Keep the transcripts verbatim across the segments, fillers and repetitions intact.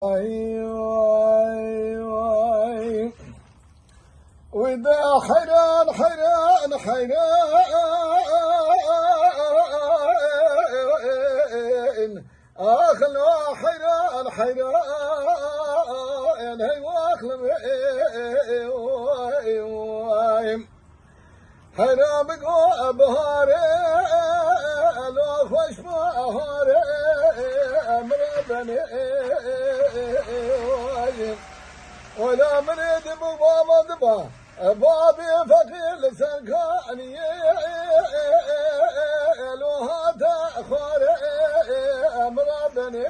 Vay, vay, vay. Wî de heyran, heyran, heyran. Ax lo heyran, heyran. Hey, wax lo, vay, vay. Heyran bigo biharê, lo xweş baharê, emre benê. Ola min ê dibû baba diba, babê feqîr li ser kaniyê, lo hate xwarê, emre benê.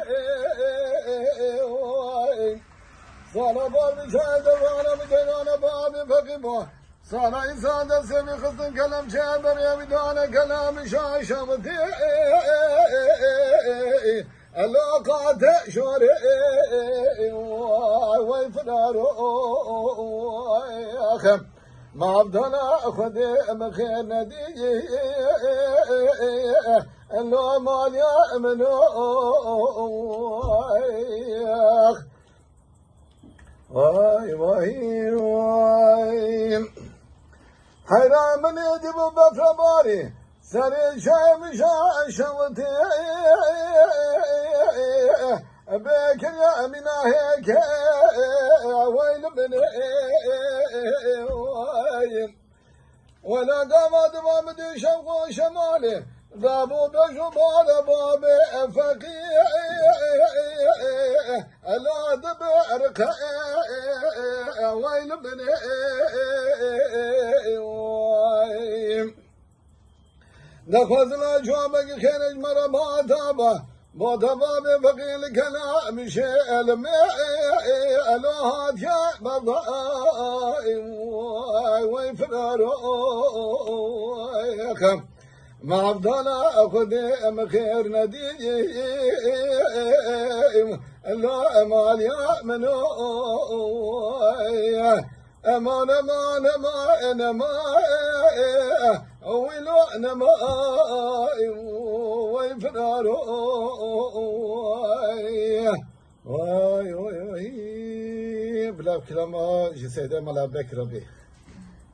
Sala bar bi çay devana bi devana babê feqîr ba. Sala însan destê wî xistin kelemçe, berê wî dane kelamî şaşamtî. Elo qate şorê, way firaro, axem. Mavdana Xwedê min xêr nedî. Elo maliya min o. Vay, vay, vay. Heyran min ê dibû befrebarî, serê şemişa şewitê. Bêkiriya mîna hêke, wey li binê. Vay. Wela gava diva min dê şewq û şemalê, dab û bej û bare babê feqîr, ela dibe erqe, wey li binê. Dexwazina cewabekî xêr ji me re bada be. Bada babê feqîr li kelamî şêlimê, elo hatiye berdayî, wey firaro. Mavdana Xwedê min xêr nedî, elo emaliya min o. Eman, eman, eman, eman, wîlo nema, wey firaro. Vay, vay, vay. Bila kilama ji Seydê Mela Bekir bê.